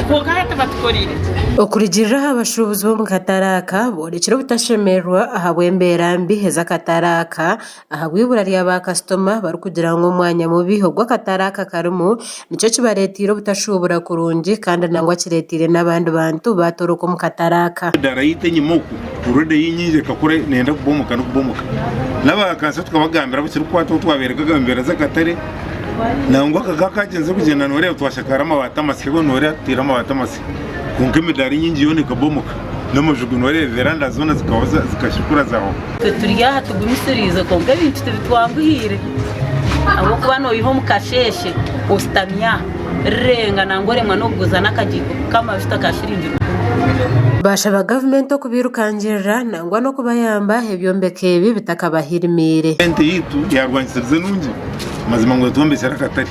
Kwonka hati batukoreire ki? Okurugiirira aha bashuubuzi b'omu katare aka, boorekire obutashemererwa ahabw'embeera mbi ez'akatare aka ahabw'eibura rya baakasitoma barikugira ngu omwanya mubi ogu akatare aka karimu nikyo kibareeteire obutashuubura kurungi kandi nangwa kireeteire n'abandi bantu baatoroka omu katare aka. Edaara yaitu enyima oku already ei nyingi ekakura neyenda kubomoka n'okubomoka. N'aba kanso tukabagambira abu kirikukwataho twabereka embeera z'akatare nangwa aka kakagyenzire kugyenda noreeba twashakaara amabaati amasya ago noreeba tutaire amabaati amasya kwonka emidaara enyingi yoona ekabomoka n'amaju gu noreeba veranda zoona zikaba zikashukura zahwaho. Itwe turi aha tugumisiriize kwonka ebintu tibitwanguhiire ahabw'okuba noiha omu kasheeshe oshutami aha rirenga nangwa oremwa n'okuguza n'akagiiko k'amajuta ka shiringi rukumi. Baashaba gavumenti okubairukangirira nangwa n'okubayamba ebyombeko ebi bitakabahirimiire. Gavumenti yaitu yarwanisiriza enungi mazima ngu etwombekyere akatare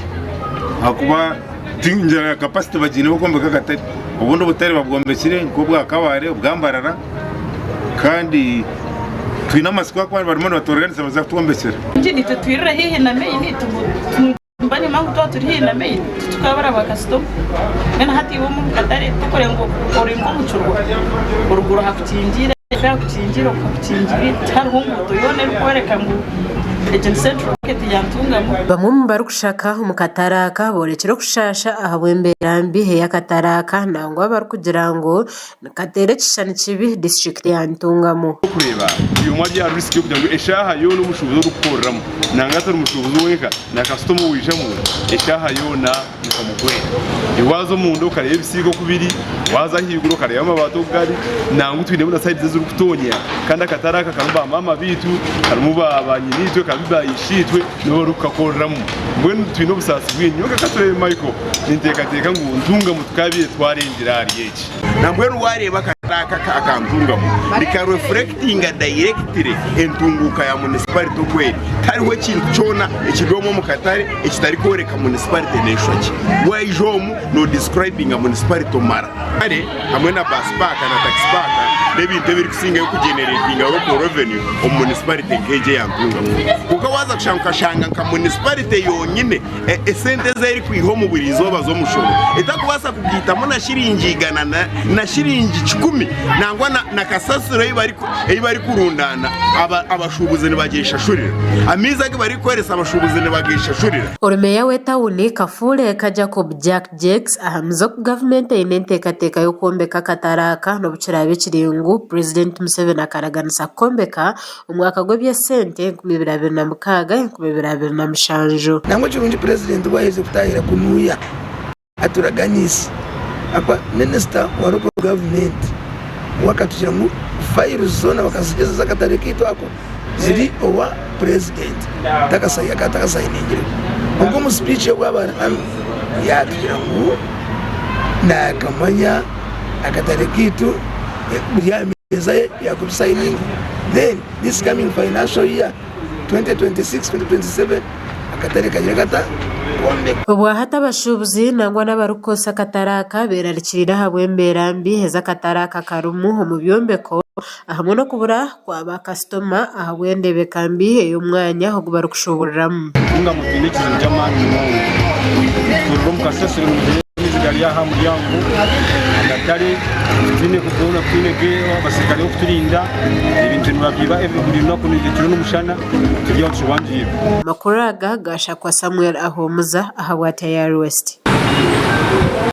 ahakuba tingira capacity bagiine ey'okwombeka akatare obundi obutare babwombekire nk'obwa Kabale obwa Mbarara kandi twine amatsiko ahakuba barimu nibaturganiisa nibaza kutwombekyera. Itwe twirire haihi na main Mbanyima ngu twaba turi haihi na main titukabura bakasitoma. Mbwenu hati iwe omu katare tokureba ngu ori nk'omu kirwa oruguru hakukingiire efe hakukingiire oku hakukingiire tihariho nguuto yoona erikworeka ngu egi ni central market ya Ntungamo. Bamwe omu barikushaka omu katare aka boorekire okushaasha ahabw'embeera mbi ey'akatare aka nangwa barikugira ngu Nikateera ekishushani kibi disiturikiti ya Ntungamo. Okureeba buri omwe ari aha risk y'okugira ngu eshaaha yoona omushuubuzi orikukoreramu nanga atari mushuubuzi wenka na kasitoma owaijamu eshaaha yoona nikamugwera. Waaza omunda okareeba ebisiika oku biri, waaza ahaiguru okareeba amabaati oku gari, nangwa twinemu na sayidi ezirikutonya kandi akatare aka karimu ba maama baitu, karimu ba nyina-itwe, karimu ba ishe-itwe nibo barikukakoreramu. Mbwenu twine obusaasi bwingi. Nyowe nka Katureebe Michael ninteekateeka ngu Ntungamo tukaabaire twarengyera ahari eki. Nambwenu wareeba akatare aka aka Ntungamo nika reflectinga directly entunguuka ya municipality oku eri. Tihariho ekintu kyona ekiri omu omu katare ekitarikworeka municipality neshusha ki. Waija omu no describinga municipality omara. Kare hamwe na bus park na taxi park n'ebintu ebirikusingayo kugeneratinga local revenue omu municipality nk'egi eya Ntungamo. Kwonka waaza kushanga okashanga nka municipality yonyine esente ezi erikwiha omu buri izooba z'omushoro etakubaasa kugaitamu na shiringi igana na shiringi kikumi nangwa na kasasiro ei barikurundaana abashuubuzi nibagyeshashurira. Amaizi agu barikukoresa abashuubuzi nibageeshashurira. Ori meeya w'etauni Kafureka Jacob Jack Jakes ahamize oku gavumenti eine enteekateeka y'okwombeka akatare aka n'obu kiraabe kiri ngu Purezidenti Museveni akaraganisa kukombeka Omwaka gw'eby'esente 2026, 2027. Nangwa ekirungi Purezidenti obu aherize kutaahira kunuya aturaganiise ahakuba minisita wa local government we akatugira ngu files zoona bakazigyeza ez'akatare kaitu ako ziri owa Purezidenti atakasayiningire. Kwonka omu speech ye obu aba ari hanu yatugira ngu nakamanya akatare kaitu buri aha meeza ye yakubisayininga then this coming financial year 2026 2027 akatare kagire kata kombekwa. Obwahati abashuubuzi nangwa n'abarikukozesa akatare aka berarikiriire ahabw'embeera mbi ezi akatare aka karimu omu byombeko ahamwe n'okubura kwa baakasitoma ahabw'endeebeka mbi ey'omwanya ogu barikushuuburiramu. Ntungamo twine ekizibu ky'amaani munonga. Tuturira omu kasasiro nimugira amaizi gari aha muryango, agatare titwine kugoona titwine abaserukare b'okuturinda, ebintu nibabyiba buri runaku ekiro n'omushana turi aho tushobangirwe. Amakuru aga gaashakwa Samuel Ahumuza ahabwa Tayari West.